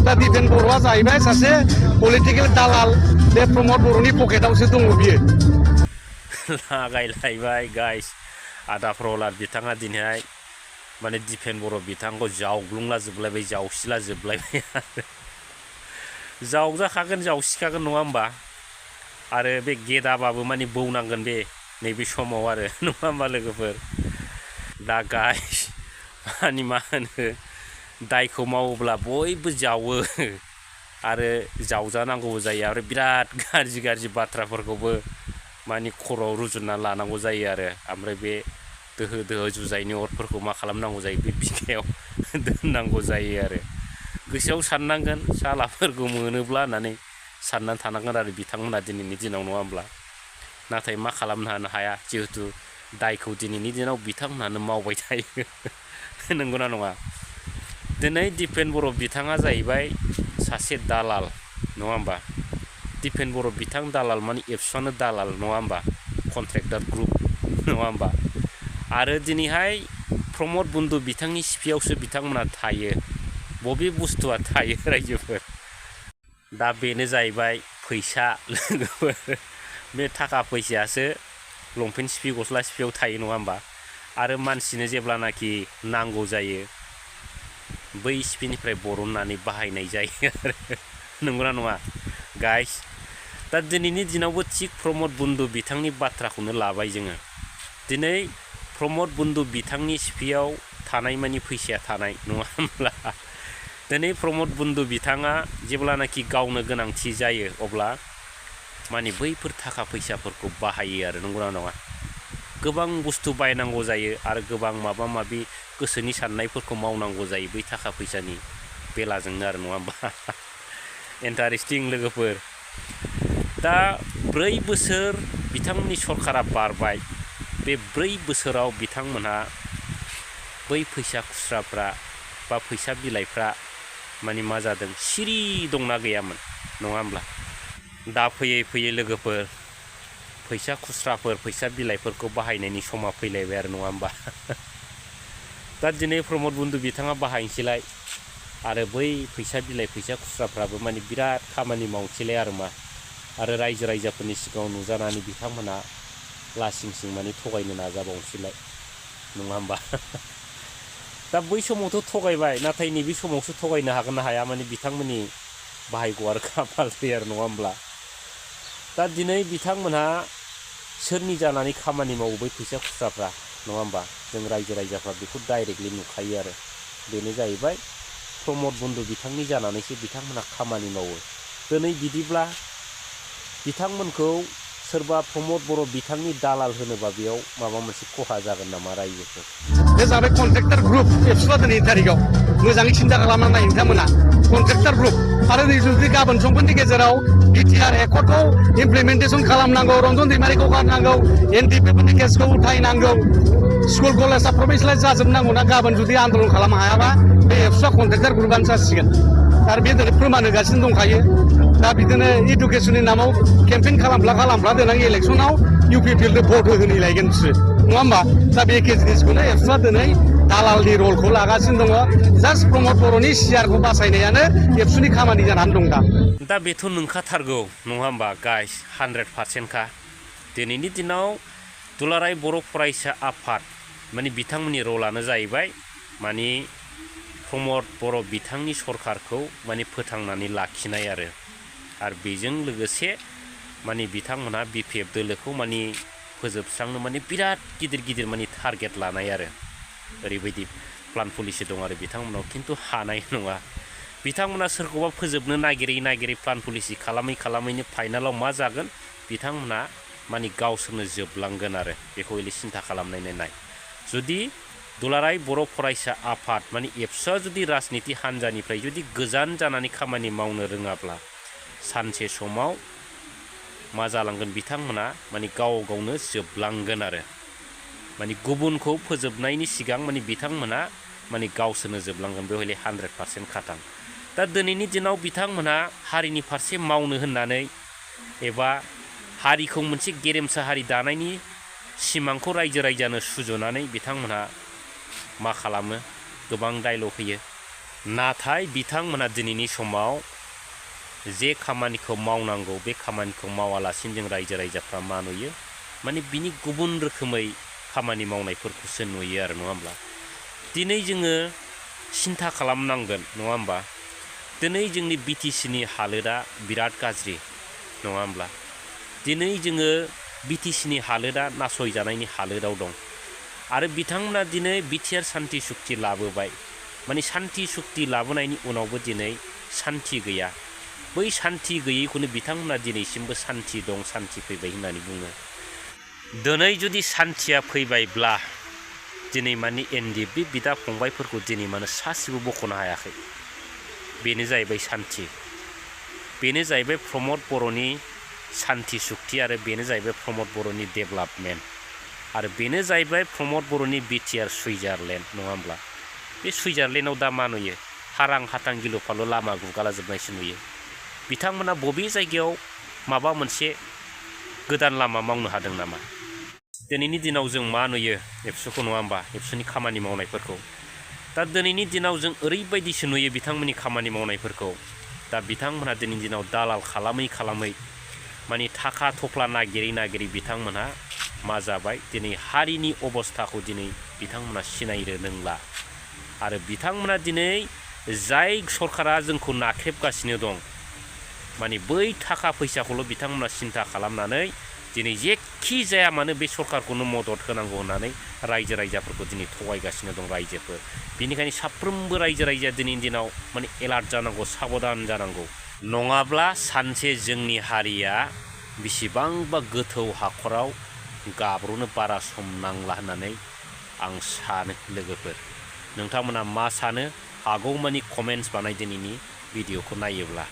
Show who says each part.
Speaker 1: दा दिपेन बर'आ जाहैबाय सासे पलिटिकेल दालाल बे प्रमद बर'नि पकेटावसो दङ बियो
Speaker 2: लागायलायबाय गाइस आदा प्रहलाद बिथाङा दिनैहाय माने दिपेन बर' बिथांखौ जावग्लुंला जोबलायबाय जावसिला जोबलायबाय जावजाखागोन जावसिखागोन नङा होमबा आरो बे गेदाबाबो माने बौनांगोन बे नैबे समाव आरो नङा होमबा लोगोफोर दा गाइस माने मा होनो दायखौ मावोब्ला बयबो जावो आरो जावजानांगौबो जायो आरो बिराद गाज्रि गाज्रि बाथ्राफोरखौबो माने खर'आव रुजुनना लानांगौ जायो आरो ओमफ्राय बे दोहो दोहो जुजाइनि अरफोरखौ मा खालामनांगौ जायो बे बिखायाव दोननांगौ जायो आरो गोसोआव साननांगोन सालाफोरखौ मोनोब्ला होननानै साननानै थानांगोन आरो बिथांमोना दिनैनि दिनाव नङा होमब्ला नाथाय मा खालामनो हाया जिहेतु दायखौ दिनैनि दिनाव बिथांमोनानो मावबाय थायो नंगौना नङा दिनै दिपेन बर' बिथाङा जाहैबाय सासे दालाल नङा होमबा दिपेन बर' बिथां दालाल माने एबसुआनो दालाल नङा होमबा कन्ट्रेक्टर ग्रुप नङा होमबा आरो दिनैहाय प्रमद बन्दु बिथांनि सिफियावसो बिथांमोना थायो बबे बुस्थुआ थायो रायजोफोर दा बेनो जाहैबाय फैसा लोगोफोर बे थाखा फैसायासो लंपेन्ट सिफि गस्ला सिफियाव थायो नङा होमबा आरो मानसिनो जेब्लानाखि नांगौ जायो बै सिफिनिफ्राय बरननानै बाहायनाय जायो आरो नंगौना नङा गाइस दा दिनैनि दिनावबो थिग प्रमद बन्दु बिथांनि बाथ्राखौनो लाबाय जोङो दिनै प्रमद बन्दु बिथांनि सिफियाव थानाय मानि फैसाया थानाय नङा होमब्ला दिनै प्रमद बन्दु बिथाङा जेब्लानाखि गावनो गोनांथि जायो अब्ला माने बैफोर थाखा फैसाफोरखौ बाहायो आरो नंगौना नङा गोबां बुस्थु बायनांगौ जायो आरो गोबां माबा माबि गोसोनि साननायफोरखौ मावनांगौ जायो बै थाखा फैसानि बेलाजोंनो आरो नङा होमबा इन्टारेस्टिं लोगोफोर दा 4 बोसोर बिथांमोननि सरकारा बारबाय बे 4 बोसोराव बिथांमोनहा बै फैसा खुस्राफ्रा बा फैसा बिलाइफ्रा माने मा जादों सिरि दंना गैयामोन नङा होमब्ला दा फैयै फैयै लोगोफोर फैसा खुस्राफोर फैसा बिलाइफोरखौ बाहायनायनि समा फैलायबाय आरो नङा होमबा दा दिनै प्रमद बन्दु बिथाङा बाहायनोसैलाय आरो बै फैसा बिलाइ फैसा खुस्राफ्राबो माने बिराद खामानि मावनोसैलाय आरो मा आरो रायजो राजाफोरनि सिगाङाव नुजानानै बिथांमोना लासिं सिं माने थगायनो नाजाबावनोसैलाय नङा होमबा दा बै समावथ' थगायबाय नाथाय नैबे समावसो थगायनो हागोन ना हाया माने बिथांमोननि बाहायगौ आरो खाफालसै आरो नङा होमब्ला दा दिनै बिथांमोनहा सोरनि जानानै खामानि मावो बै फैसा खुस्राफ्रा नङा होमबा जों रायजो राजाफ्रा बेखौ डाइरेक्टलि नुखायो आरो बेनो जाहैबाय प्रमद बन्दु बिथांनि जानानैसो बिथांमोनहा खामानि मावो दिनै बिदिब्ला बिथांमोनखौ सोरबा प्रमद बर' बिथांनि दालाल होनोबा बेयाव माबा मोनसे खहा जागोन नामा रायजोफोर
Speaker 1: बे जाबाय कन्ट्रेक्टर ग्रुप एबसुआ दिनैनि थारिखआव मोजाङै सिन्था खालामना नाय नोंथांमोना कन्ट्रेक्टर ग्रुप आरो जुदि गाबोन समफोरनि गेजेराव बिटिआर एकर्डखौ इमप्लिमेन्टेसन खालामनांगौ रन्जन दैमारिखौ गारनांगौ एनडिपिफोरनि केसखौ उथायनांगौ स्कुल कलेजआ प्रभिन्सियेलाइज जाजोबनांगौ ना गाबोन जुदि आन्दलन खालामनो हायाबा बे एबसुआ कन्ट्रेक्टर ग्रुपआनो जासिगोन आरो बे दिनै फोरमान होगासिनो दंखायो दा बिदिनो इडुकेसननि नामाव केम्पेइन खालामब्ला देनां इलेक्सनाव इउपिपिएल भट होहैलायगोन बिसोर नङा होमबा दा बे एखे जिनिसखौनो एबसुआ दिनै दालालनि रलखौ लागासिनो दङ जास्ट प्रमद बर'नि सिआरखौ बासायनायानो एबसुनि खामानि जानानै दं
Speaker 2: दा बेथ' नंखाथारगौ नङा होमबा गाइस 100% खा दिनैनि दिनाव दुलाराय बर' फरायसा आफाद माने बिथांमोननि रलानो जाहैबाय माने प्रमद बर' बिथांनि सरकारखौ माने फोथांनानै लाखिनाय आरो बेजों लोगोसे माने बिथांमोनहा बिपिएफ दोलोखौ माने फोजोबस्रांनो माने बिराद गिदिर गिदिर माने टारगेट लानाय आरो ओरैबायदि प्लान पलिसि दं आरो बिथांमोनाव खिन्थु हानाय नङा बिथांमोना सोरखौबा फोजोबनो नागिरै प्लान पलिसि खालामैनो फाइनालाव मा जागोन बिथांमोना माने गावसोरनो जोबलांगोन आरो बेखौ एले सिन्था खालामनानै नाय जुदि दुलाराय बर' फरायसा आफाद माने एबसुआ जुदि राजनिति हान्जानिफ्राय जुदि गोजान जानानै खामानि मावनो रोङाब्ला सानसे समाव मा जालांगोन बिथांमोना माने गाव गावनो जोबलांगोन आरो माने गुबुनखौ फोजोबनायनि सिगां माने बिथांमोना माने गावसोरनो जोबलांगोन बेवहाय 100% खाथां दा दिनैनि दिनाव बिथांमोना हारिनि फारसे मावनो होननानै एबा हारिखौ मोनसे गेरेमसा हारि दानायनि सिमांखौ रायजो राजानो सुजुनानै बिथांमोनहा मा खालामो गोबां डायलग होयो नाथाय बिथांमोना दिनैनि समाव जे खामानिखौ मावनांगौ बे खामानिखौ मावालासिनो जों रायजो राजाफ्रा मा नुयो माने बिनि गुबुन रोखोमै खामानि मावनायफोरखौसो नुयो आरो नङा होमब्ला दिनै जोङो सिन्था खालामनांगोन नङा होमबा दिनै जोंनि बिटिसिनि हालोदा बिराद गाज्रि नङा होमब्ला दिनै जोङो बिटिसिनि हालोदा नासयजानायनि हालोदाव दं आरो बिथांमोना दिनै बिटिआर सान्थि सुक्ति लाबोबाय माने सान्थि सुक्ति लाबोनायनि उनावबो दिनै सान्थि गैया बै सान्थि गैयैखौनो बिथांमोना दिनैसिमबो सान्थि दं सान्थि फैबाय होननानै बुङो दिनै जुदि सान्थिया फैबायब्ला दिनै माने एनडिएफबि बिदा फंबायफोरखौ दिनै माने सासेबो बख'नो हायाखै बेनो जाहैबाय सान्थि बेनो जाहैबाय प्रमद बर'नि सान्थि सुक्ति आरो बेनो जाहैबाय प्रमद बर'नि डेभेलपमेन्ट आरो बेनो जाहैबाय प्रमद बर'नि बिटिआर सुइजारलेण्ड नङा होमब्ला बे सुइजारलेण्डआव दा मा नुयो हारां हाथां गिलु फालु लामा गुगाला जोबनायसो नुयो बिथांमोना बबे जायगायाव माबा मोनसे गोदान लामा मावनो हादों नामा दिनैनि दिनाव जों मा नुयो एबसुखौ नङा होमबा एबसुनि खामानि मावनायफोरखौ दा दिनैनि दिनाव जों ओरैबायदिसो नुयो बिथांमोननि खामानि मावनायफोरखौ दा बिथांमोनहा दिनैनि दिनाव दालाल खालामै खालामै माने थाखा थफ्ला नागिरै बिथांमोनहा मा जाबाय दिनै हारिनि अबस्थाखौ दिनै बिथांमोना सिनायनो रोंला आरो बिथांमोना दिनै जाय सरकारा जोंखौ नाख्रेबगासिनो दं माने बै थाखा फैसाखौल' बिथांमोना सिन्था खालामनानै दिनै जेखि जाया मानो बे सरकारखौनो मदद होनांगौ होननानै रायजो राजाफोरखौ दिनै थगायगासिनो दं रायजोफोर बेनिखायनो साफ्रोमबो रायजो राजाया दिनैनि दिनाव माने एलार्ट जानांगौ साबधान जानांगौ नङाब्ला सानसे जोंनि हारिया बेसेबांबा गोथौ हाखराव गाब्र'नो बारा सम नांला होननानै आं सानो लोगोफोर नोंथांमोना मा सानो हागौमानि कमेन्ट्स बानाय दिनैनि भिडिअखौ नायोब्ला